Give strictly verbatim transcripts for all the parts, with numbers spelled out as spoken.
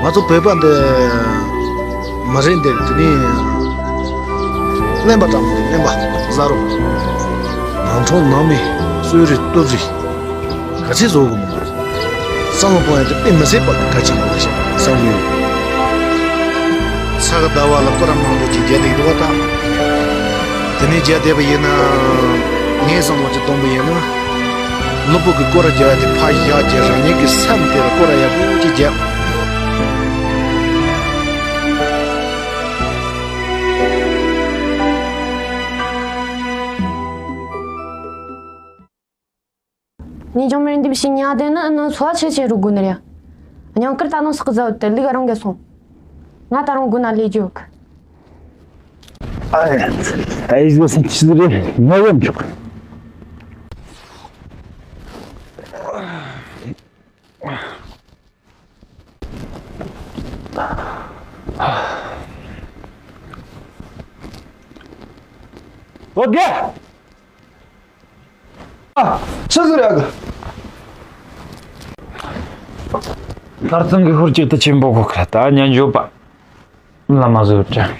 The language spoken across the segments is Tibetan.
ང་ཚོ་བོད་པ་འདི་མི་རེད་འདི། དེ་ནས་གླེན་པ་འདྲ་མི་འདུག་གླེན་པ་ཟ་རོ། ནང་འཁྲུག་ནང་མི་གསོད་རེས་གཏུབ་རེས་ག་ཚད་བཟོ་གི་མི་འདུག་བསམ་བློ་གཏོང་ཡ་དེ་དཔེ་མི་སྲིད་པ་གལ་ཆེན་པོ་རེད་བསམ་གྱི་ཡོད། ས་ག་ཟླ་བ་ལ་སྐོར་ར་མང་པོ་ཅིག་རྒྱག་བསྡད་ཀྱི་འདུག་བ་དང་། དེ་ནས་རྒྱག་བསྡད་པ་ཡིན་ན། ངའི་བསམ་བློ་ཅིག་གཏོང་པ་ཡིན་ན། གློ་བུར་གྱི་སྐོར་ར་རྒྱག་ཡ་དེ་ཕར་བཞག་བྱས། རང་ཉིད་ཀྱི་སེམས་དེ་ལ་སྐོར་ར་ཡག་པོ་ཅིག་རྒྱག་ངས་ཅང་མི་འདི་བྱས་ཉལ་བསྡད་ན་ནི་འཚོ་བ་ཆི་ཆི་རུ་དགོས་ནི་རེད། སྙིང་དཀར་ད་ནང་སོག་གི་ཟ་བ་དེ་ལུག་རང་གིས་སོང་། ང་ད་རུང་དགོས་ན་ལས་རྒྱུ་གི། ཨ་ཡ། ད་ཡིག་བཟོ་སེམས་ཆི་ཟིག་རེད། ང་ཡོད་མི་ཆོག་ཨོ་དེ། ཨ། ཆི་ཟིག་རེད་ཨ་གི། ཁར་ཙང་གི་ཧུར་གཅིག་ཏུ་ཆེན་པོ་གོ་ཁ་ད་ཉན་འཇོག་པ། ལ་མ་བཟོད་དྲན།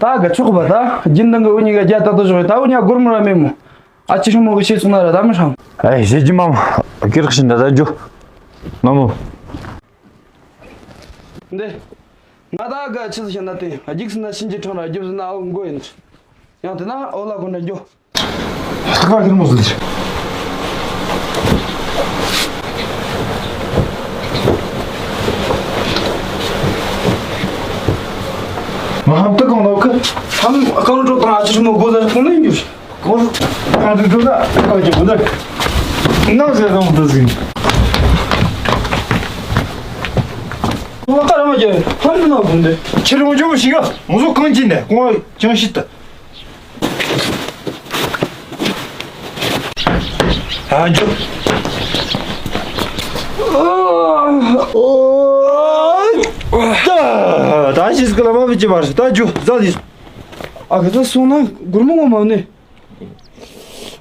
ད་གི་ཆོག་པ་ད་རྒྱུན་ལྡན་གི་འུ་གཉིས་ཀ་རྒྱ་ཏག་ཏག་བྱུང་བས། ད་འུ་གཉིས་སྒོར་མོ་ར་མེད་མོ། ཨ་ཅེ་ཧྲུང་མོ་གི་ཤེས་སོང་ན་ར་ད་མི་ཧྲང་། ཨེ་ཞེ་ཅི་མ་མོ་ཀི་རག་ཤིན་ད་ད་འཇོ། མ་མོ། འདི། ང་ད་ག་ཆི་ཟིག་བཤད་ན་དེ་རྒྱུགས་ཟིན་ན་ཕྱིན་ཅི་ཁྲང་ར་རྒྱུགས་ཟིན་ན་ཨོ་མགོ་ཡིན། ཡང་དེ་ན་ཨོ་ལ་གོ་འདྲ་འཇོ། ད་ག་ཁྱེར་མོ་ཟིག་ང་ཧམ་ཏུ་གང་ལོག་གི། ཧམ་གང་འགྲོ་དང་ཨ་ཅེ་ཧྲུང་མོ་མགོ་ཟ་གཏོང་ནས་འཇུ། གང་གང་དུ་འགྲོ་ན་གང་གི་མི་འདུག་ནང་ཟེར་རང་འདུག་ཟིན། ལ་ཀ་རང་གི་ཧམ་ནང་གོང་དུ་ཁྱེར་ཡོང་འཇུ་ཞིག་ང་ཚོ་གང་གྱིས་ནས་གོང་ཅང་ཤི་ད། ཨ་འཇུ། ད་ད་ཤི་སྐུ་ལ་མ་བི་ཅི་བར་ད་འཇུ་ཟ་ལི། ཨ་ག་ད་སོང་ན་སྒོར་མོ་ངོ་མ་ནི།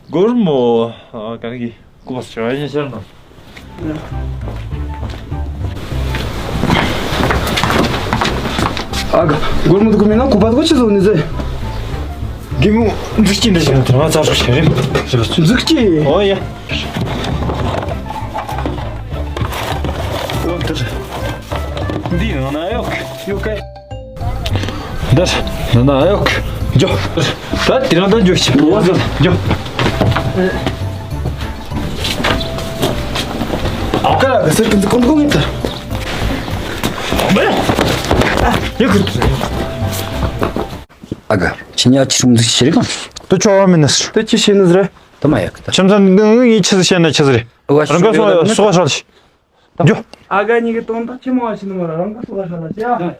སྒོར་མོ། ཨ་ག་གི་སྐུ་པ་ཞོ་ཡ་ཤར་ན། ཨ་ག་སྒོར་མོ་དུ་གུ་མིན་ན་སྐུ་པ་དུ་གུ་ཆི་ཟོ་ནི་ཟེ། གི་མོ་འཛུགས་ཀྱི་འདི་ཞིག་ན་དེ་ང་ཚ་སོགས་བྱེད་རིམ་རེ་བ་ཚུ། འཛུགས་ཀྱི། ཨོ་ཡ། འོ་དེར། འདི་ཡང་ན་ཡོག་ཡོག་ག་འདིར་ན་ན་ཡོག་འཇོ། ད་དེ་རང་ད་འཇོ་ཤི། འོ་ཟོ་འཇོ། ཨ་ཀ་ར་ག་སེར་ཀུན་ཀུན་ཀུན་ད། མེ། ཡོག་ཨ་ག་ཁྱི་ཉ་ཆི་རུང་ཟིག་ཤི་རེ་གང་། དུ་ཆོ་བ་མིན་ནི་སི། དུ་ཆི་ཤི་ནི་ཟི་རེ། དུ་མ་ཡོག་ད། ཁྱིམ་ཚང་ངི་ཆི་ཟི་ཤི་ན་ཆི་ཟི་རེ། ཨ་ག་རང་ག་སོང་སོ་ག་ཧྲ་ལ་ཤི། འཇོ། ཨ་ག་གཉིས་ཀྱི་དོན་དག་ཆེ་མོ་བ་ཞིག་ནི་མ་ར་རང་ག་སོ་ག་ཧྲ་ལ་ཤི་ཡ།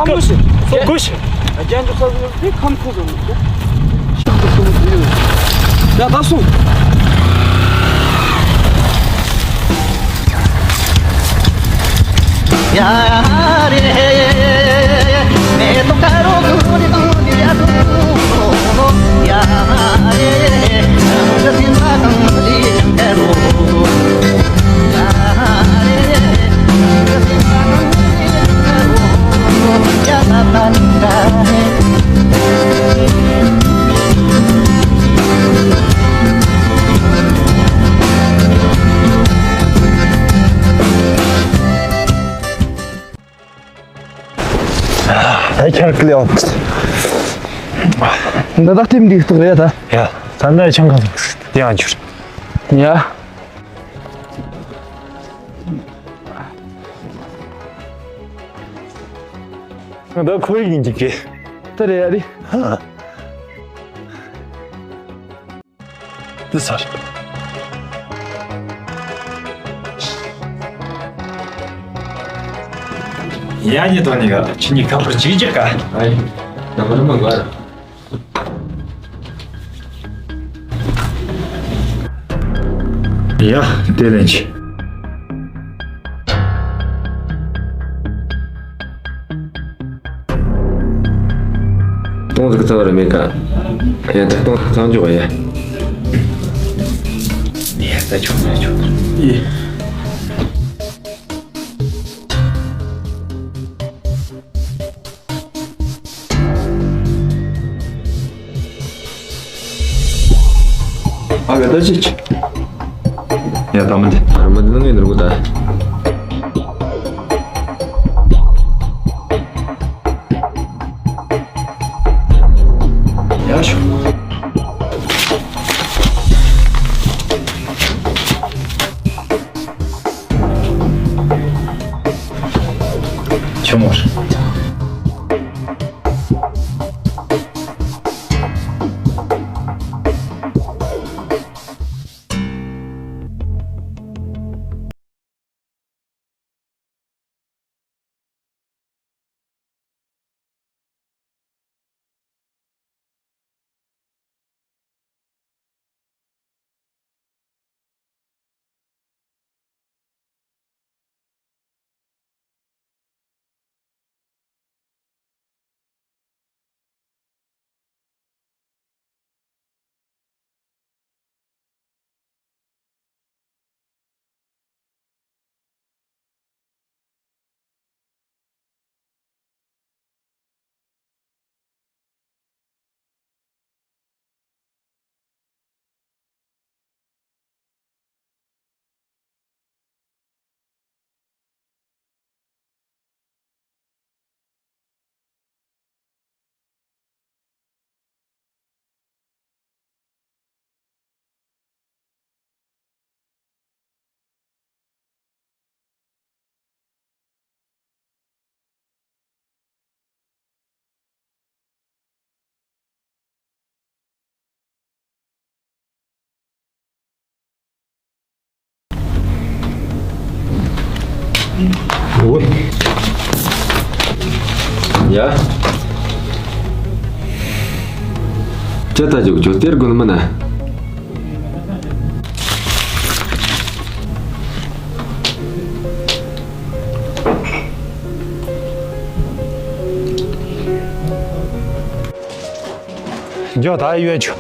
ཁམ་ཁུ་སི། སོ་ཁུ་སི། རྒྱན་འཇོག་ས་ཟིག་དེ་ཁམ་ཁུ་ཟིག་ཡོད། ཡ་ད་སོང་། ད་ཁྱར་ཀི་ལེ་ཨོ། འདི་ད་ལྟེམ་འདི་ཐོག་རེད་ད། ཡ། ད་ལྟ་ཆང་ཁང་དེ་ཡང་འགྱུར། ཡ། ང་ད་ཁོའི་ཡིན་གྱི་གི། ད་རེད་ཡ་རེད། ཧ། འདི་ཚར། ཡ་ཉི་དང་ནི་ག་ཁྱེད་གཉིས་ཁ་པར་ཅིག་ཅིག་ག་ཨ་ཡི། ད་མ་རུ་མ་ག་ཡ། དེ་ལན་ཅི། སྟོང་ཟིག་ཚང་ར་མེད་ཀ་ཡ་ད་སྟོང་ཚང་འཇོག་ཡ། ཡ་ད་ཆོག་ད་ཆོག་ཡེ། ཨ་ག་ད་ཅི་ཅི། ཡ་ད་མ་འདི། ཨ་མ་འདི་ནང་ངས་འདིར་གོ་ད། ཡ་ཤོ། ཆི་མོ་རེད། ཨོ། ཡ། ཅི་ལྟ་ཅིག་ཇོ་སྟེར་དགོས་ནི་མིན་ན། འཇོ་ད་ཡོད་ཆུ།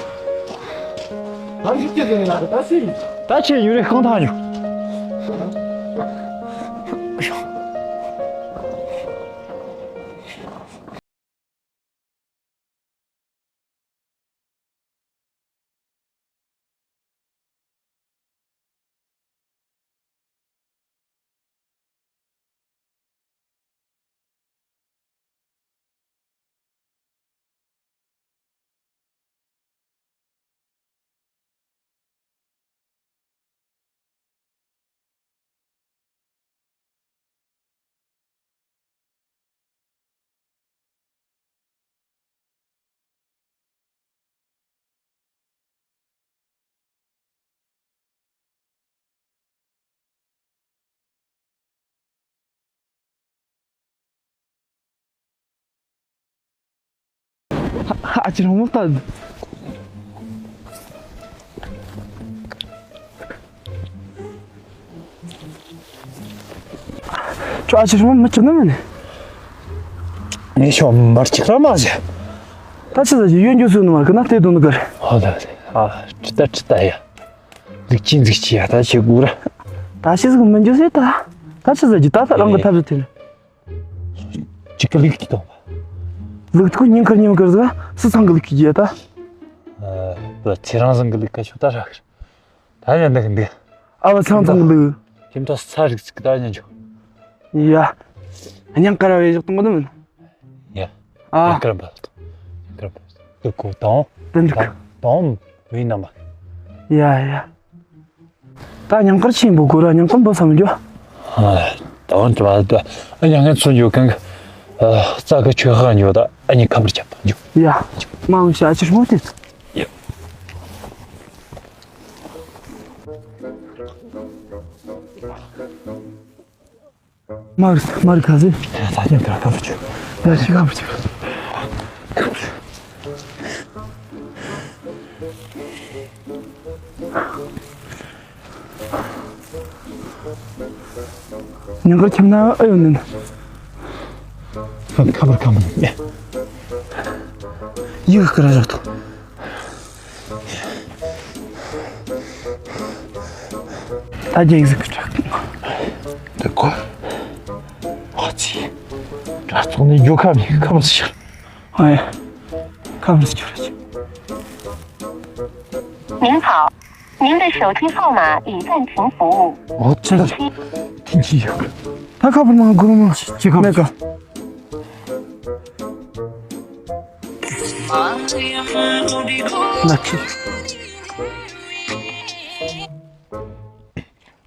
ད་ཆེ་ཡུན་རིང་ཤང་ཐང་ཡོད། ཧ་ཧ་ཅི་རང་མོ་ལྟ། ཅོ་ཨ་ཅི་རང་མོ་མི་ཅི་ནི་མིན། ངས་ཤོ་མར་ཅིག་ར་མ་ཟེ། ད་ཆི་ཟ་ཅི་ཡོད་འགྱོ་སུ་ནི་མ་གི་ན་ལྟས་དོན་ནི་གར། ཧོ་ད་ཟེ། ཨ་ཁྲི་ད་ཁྲི་ད་ཡ། འཛུགས་ཅི་འཛུགས་ཅི་ཡ་ད་ཆི་གུ་ར། ད་ཆི་ཟིག་མི་འགྱོ་སེ་ད། ད་ཆི་ཟ་ཅི་ད་ད་རང་གི་ཐབས་ཟིག་དེ་ནི། ཅིག་གི་ལུགས་ཀྱི་དང་། ལུགས་ཀྱི་ཉིན་ཁར་ཉིན་ཁར་ཟ་སུ་ཚང་གི་ལུགས་ཀྱི་རྒྱལ་ད། ཨ། ཚེ་རང་བཟང་གི་ལུགས་ཀ་ཆོ་ད་རག་ད་ཉན་འདུག་འདུག་ཨ་བ་ཚང་ཚང་གི་ལུགས། ཁྱིམ་ཐོག་ས་རིག་ཚིག་ད་ཉན་ཆོ། ཡ། ཉང་ཀ་ར་བའི་བཞག་གཏོང་གི་འདུག་མིན། ཡ། ཨ། ཡང་བསྐྱར་འབུལ། ཡང་བསྐྱར་འབུལ། ཀུ་ཀུ་དང་། དེ་འདྲ། དང་དང་བའི་རྣམ་པ། ཡ་ཡ། ད་ཉང་ཀར་ཆེན་པོ་དགོས་ར། ཉང་ཀར་འབུལ་བསམ་རྒྱུ། ཨ། དང་དུ་བ་དུ། ཨ་ཉང་ཀར་ཚུར་འཇུག་གང་གི། ཨ་རྩ་གི་ཆོས་ཧ་འཇུག་ད། ཨ་ནི་ཁམས་ར་ཁྱབ་འཇུག་ཡ། མ་འོང་ཤ་ཅི་སྨོ་དེ། ཡ། མར་མར་ཁ་ཟེ། ད་ཉིན་དེར་ཁ་བུ་ཆུ། ད་ཤི་ཁ་བུ་ཆུ། ཉིན་གར་ཁྱིམ་ན་ཨ་ཡོད་ནི། ཁ་བར་ཁ་མ་ནི། ཡིག་ཀ་ར་ར་ཐོ། ད་རྒྱ་ཡིག་ཟིག་གི་དྲག་འདི་ཀོ། ཨ་ཙི། དྲ་ཚོང་ནས་རྒྱུ་ཁམས་ཡིན་ཁམས་སུ་ཤར། ཨ་ཡ། ཁམས་སུ་ཤར་ཅི། 您好，您的手机号码已暂停服务。ཨོ་ཙི། ཐིན་ཅི་ཡོད། ད་ཁ་བུ་མ་གུ་རུ་མ་ཅི་ཁམས་མེད་ག། ལ་ཁི།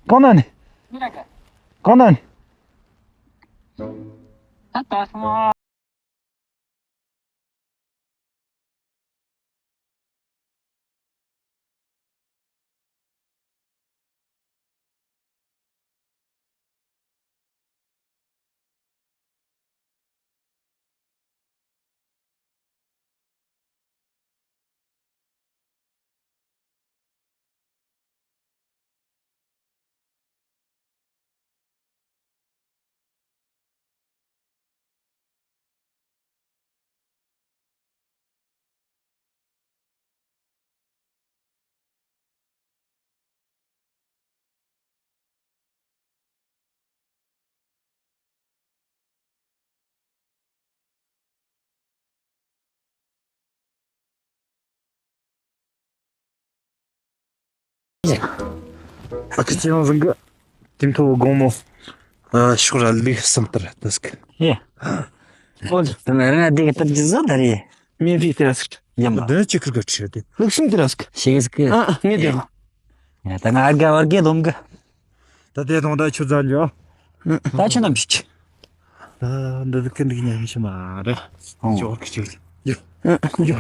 གང་ན་ནི། གང་ན་ནི། ཨ་ཁུ་ཅི་ཡང་ཟིན་གི། དེ་མཐོ་བོ་དགོང་མོ། ཨ་ཤོག་ར་ལུག་གསུམ་ལྟར་ལྟ་སྐད། ཡེ། ཨོ་ལ། དེ་ནས་རང་སྡེ་གི་ལྟར་གྱི་བཟོ་ད་རེད། མིན་ཕི་ཏེ་ར་སི་ཡིན་པ། འདི་ཅི་ཁུར་ག་ཁྲིད་དེ། ལུག་གསུམ་ཏེ་ར་སི་ཤེས་གི་ཟིག་གི། ཨ་ངས་དེ། ཡ་ད་ང་ཨར་ག་བར་གེ་ལོམ་གི། ད་དེ་དང་ད་ཆུ་རྫ་ལ། ད་ཆུ་ནམ་ཞིག་ད་འདི་ཟིག་གི་འདི་ཉམས་ཤི་མ་རེད། ཨོ། ཅོག་གི་ཅོག་ཡོ། ཡོ།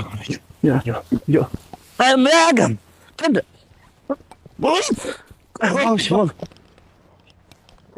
ཡོ། ཡོ། ཨ་མེ་ཨ་གམ། ཏན་ཏན། ཨོ་ཤི་མ། ཡ།